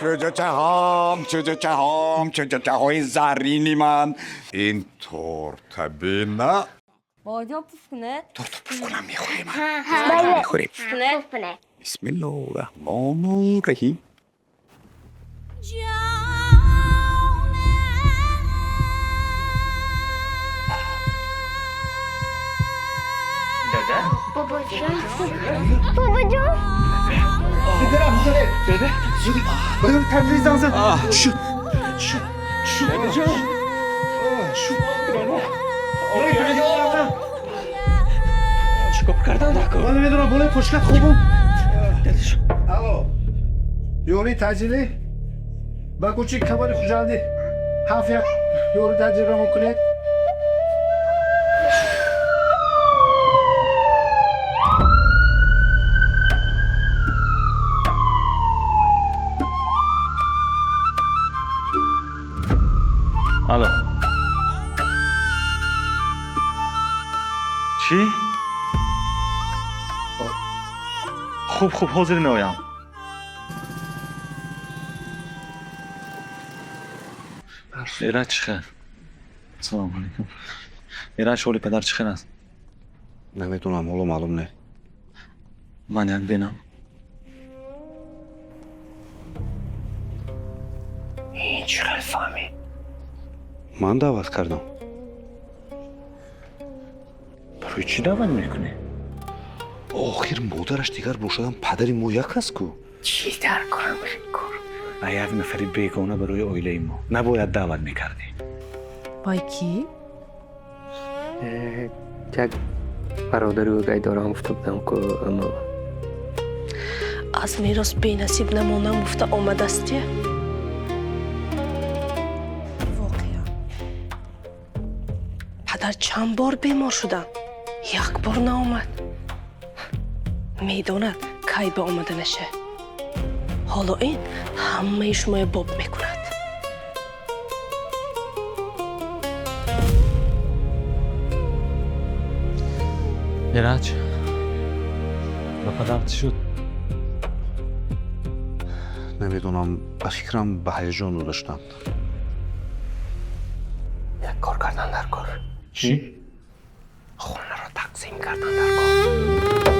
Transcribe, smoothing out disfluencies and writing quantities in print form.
Кӯҷачаҳом, кӯҷачаҳом, кӯҷачаҳои заррини ман. Ин торта бина. Бобоҷон, пуф кунед. Торта пуф кунам, мехӯрем. Бале. Мехӯрем. Пуф кунед. Пуф кунед. Бисмиллоҳ раҳмону раҳим. Бобоҷон. Бобоҷон. Шуд, шуд, шуд. Шуд. Чикор кардан дар кор? Ман намедонам, болои пушкат хобум. Алло. Ёрии таъҷилӣ? Ба кӯчаи Камоли Хуҷандӣ 7-1 ёрии таъҷилӣ равон кунед. Алло. Чӣ? Хуб, хуб, ҳозир меоям. Эраҷ, чӣ хел? Салому алайкум. Эраҷ, ҳоли падар чӣ хел аст? Намедонам, ҳоло маълум не. Ман як бинам. Ин чӣ хел фаҳмид? Ман даъват кардам. Барои чӣ даъват мекунӣ? Охир модараш дигар бошадам, падари мо як аст ку. Чӣ дар корам кор? А як нафари бегона барои оилаи мо набояд даъват мекардӣ. Вай кӣ? Як бародари ӯ дорам, гуфта будам ку, аммо Аз мерос бенасиб намонам гуфта омадастия. Воқеан, падар чанд бор бемор шуданд, як бор наомад. Медонад, кай ба омаданаша. Ҳоло ин ҳамаи шумоя боб мекунад. Эраҷ, ба падар чӣ шуд? Намедонам, ба фикрам, ба ҳаяҷон дода шуданд. Як кор кардан дар кор. Чӣ? Хонаро тақсим кардан дар кор.